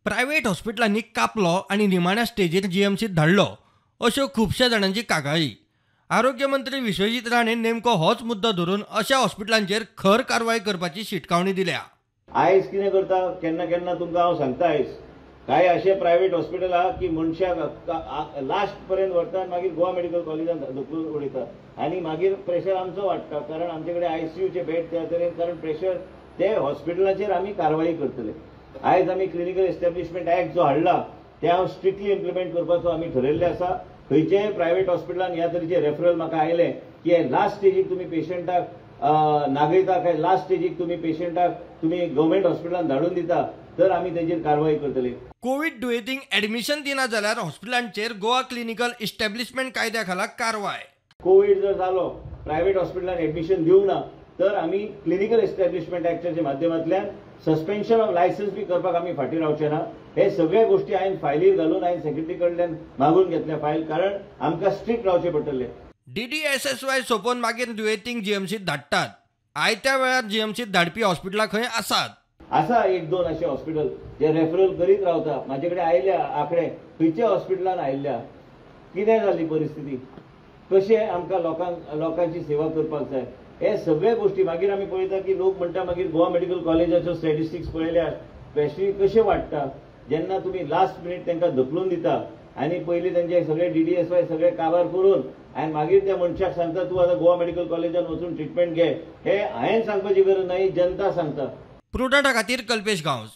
Private हॉस्पिटलांनी कापलो आनी निमाण्या स्टेजीर जीएमसीत धाडलो अश्यो खुबश्या जाणांची कागाळी. आरोग्य मंत्री विश्वजीत राणे नेमको होच मुद्दो धरून अशा हॉस्पिटलांचेर खर कारवाय करपाची शिटकावणी दिल्या. आयज कितें करता केन्ना केन्ना तुमकां हांव सांगता, आयज कांय अशे प्रायव्हेट हॉस्पिटल आहा की मनशाक लास्ट पर्यंत व्हरता आनी मागीर गोवा मेडिकल कॉलेजान धुकलून उडयता आनी मागीर प्रेशर आमचो वाडटा, कारण आमचे कडेन आयसीयूचे बेड त्या तरेन, कारण प्रेशर ते हॉस्पिटलाचेर आमी कारवाई करतले. आयज आमी क्लिनिकल एस्टॅब्लिशमेंट एक्ट जो हाडला ते हांव स्ट्रिक्टली इम्प्लिमेंट करपाचो आमी ठरयल्ले आसा. खंयच्याय प्रायव्हेट हॉस्पिटलान ह्या तरेचे रेफरल म्हाका आयले की लास्ट स्टेजीक तुमी पेशंटाक नागयता काय लास्ट स्टेजीक तुमी पेशंटाक तुमी गव्हर्मेंट हॉस्पिटलान धाडून दिता तर आमी तेजेर कारवाई करतले. कोवीड दुयेंतींक ऍडमिशन दिना जाल्यार हॉस्पिटलांचेर गोवा क्लिनिकल इस्टॅब्लिशमेंट कायद्या खाला कारवाय. कोवीड जर जालो प्रायव्हेट हॉस्पिटलान ऍडमिशन दिवंक ना तर आमी क्लिनिकल एस्टॅब्लिशमेंट एक्टाच्या माध्यमांतल्यान सस्पेन्शन ऑफ लायसन्स बी करपाक आमी फाटीं रावचे ना. हे सगळे गोष्टी हांवें फायलीर घालून हांवें सेक्रेटरी कडल्यान मागून घेतल्या फायल, कारण आमकां स्ट्रिक्ट रावचें पडटलें. डीडीएसएसवाय सोंपोवन मागीर दुयेंतींक जीएमसीत धाडटात. आयत्या वेळार जीएमसीत धाडपी हॉस्पिटलां खंय आसात? आसा एक दोन अशे हॉस्पिटल जे रेफरल करीत रावता. म्हाजे कडेन आयल्या आंकडे खंयच्या हॉस्पिटलान आयिल्ल्या, कितें जाली परिस्थिती, कशें आमकां लोकांक लोकांची सेवा करपाक जाय, हे सगळे गोष्टी मागीर आमी पळयता की लोक म्हणटा मागीर गोवा मेडिकल कॉलेजाच्यो स्टॅटिस्टिक्स पळयल्यार पेशंट कशें वाडटा जेन्ना तुमी लास्ट मिनीट तांकां धकलून दिता आनी पयलीं तांचे सगळे डीडीएसवाय सगळे काबार करून आनी मागीर त्या मनशाक सांगता तूं आतां गोवा मेडिकल कॉलेजान वचून ट्रिटमेंट घे. हे हांवें सांगपाची गरज ना, ही जनता सांगता. प्रुडंटा खातीर कल्पेश गांवस.